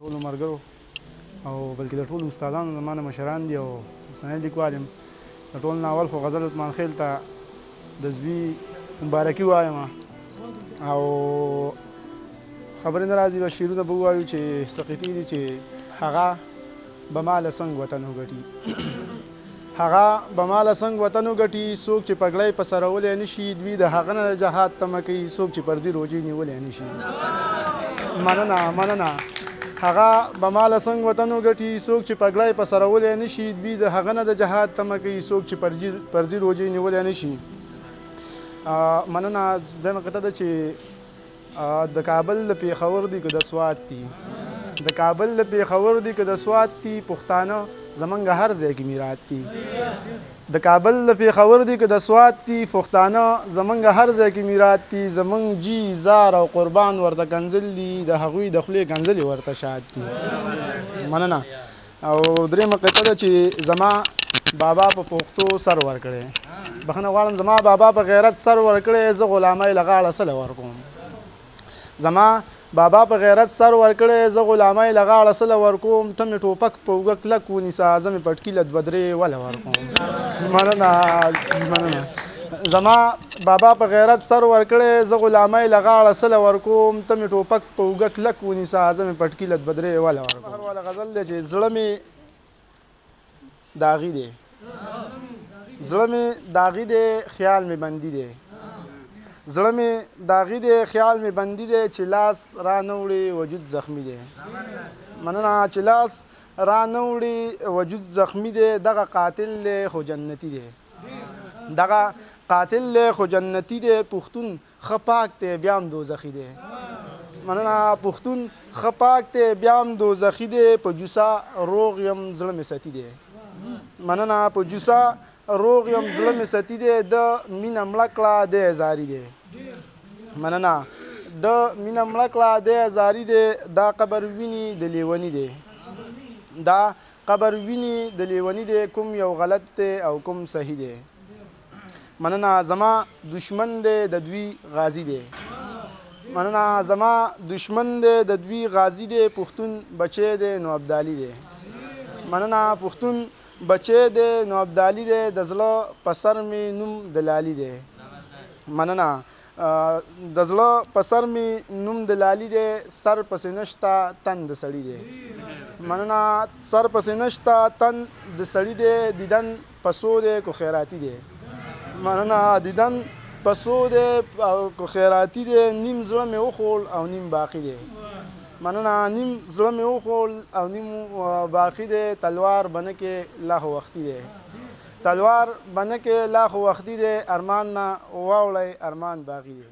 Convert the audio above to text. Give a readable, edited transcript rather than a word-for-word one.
ټولو ملګرو او بلکې د ټولو استادانو زما نه مشران دي او اوسنی لیکوال یم. د ټولو نه اول خو غزل عثمان خیل ته د زوی مبارکي وایم او خبرې نه راځي، بس شعرونه به ووایو چې سقیطې دي چې هغه به ما له څنګ وطن وګټي، هغه به ما له څنګ وطن وګټي، څوک چې پګړۍ په سرولی نه شي دوی د هغه نه د جهاد تمه کوي، څوک چې فرضي روژې نیولی نه شي. مننه مننه. هغه به ما له څنګ وطن وګټي، څوک چې پګړۍ په سرولی نه شي دوی د هغه نه د جهاد تمه کوي، څوک چې فرضي روژې نیولی نه شي. مننه. دویمه قطعه ده چې د کابل د پېښور دي که د سوات دي، د کابل د پېښور دي که د سوات دي، پښتانه زمونږ هر ځای کې میرات دي. د کابل د پېښور دي که د سوات دي، پښتانه زمونږ هر ځای کې میرات دي، زمونږ جی زار او قربان ورته کنځل دي، د هغوی د خولې کنځلې ورته شاد دي. مننه. او درېیمه قطعه ده چې زما بابا په پښتو سر ورکړی، بخښنه غواړم، زما بابا په غیرت سر ورکړی، زه غلامۍ له غاړه څه له ورکوم. زما بابا په غیرت سر ورکړی، زه غلامۍ له غاړه څه له ورکوم، ته مې ټوپک په اوږه کلک ونیسه، زه مې پټکي له دوه درې وله ورکوم. مننه مننه. زما بابا په غیرت سر ورکړی، زه غلامۍ له غاړه څه له ورکوم، ته مې ټوپک په اوږه کلک ونیسه، زه مې پټکي له دوه درې وله ورکوم. هر والا غزل دی چې زړه مې داغي دی، زړه مې داغي دی، خیال مې بندي دی، زړه مې داغي دی، خیال مې بندي دی، چې لاس را نه وړي وجود زخمی دی. مننه. چې لاس را نه وړي وجود زخمی دی، دغه قاتل دی خو جنتي دی، دغه قاتل دی خو جنتي دی، پښتون ښه پاک دی بیا هم دوزخي دی. مننه. پښتون ښه پاک دی بیا هم دوزخي دی، په جوسه روغ یم زړه مې ستي دی. مننه. په جوسه روغ یم زړه مې ستي دی، د مینه مړه کړه دی ازاري دی. مننه. د مینه مړه کړه دی ازاري دی، دا قبر ویني د لیوني دی، دا قبر ویني د لیوني دی، کوم یو غلط دی او کوم صحیح دی. مننه. زما دشمن دی د دوی غازي دی. مننه. زما دشمن دی د دوی غازي دی، پښتون بچی دی نو ابدالي دی. مننه. پښتون بچی دی نو ابدالي دی، د زړه په سر مې نوم د لالي دی. مننه. د زړه په سر مې نوم د لالي دی، سر پسې نشته تن د سړي دی. مننه. سر پسې نشته تن د سړي دی، دیدن پسو دی کو خیراتي دی. مننه. دیدن پسو دی او کو خیراتي دی، نیم زړه مې وخوړ او نیم باقي دی. مننه. نیم زړه مې وخوړ او نیم باقي دی، تلوار به نه کې لا خو وختي دی، تلوار به نه کې لا خو وختي دی، ارمان نه واوړی ارمان باقي دی.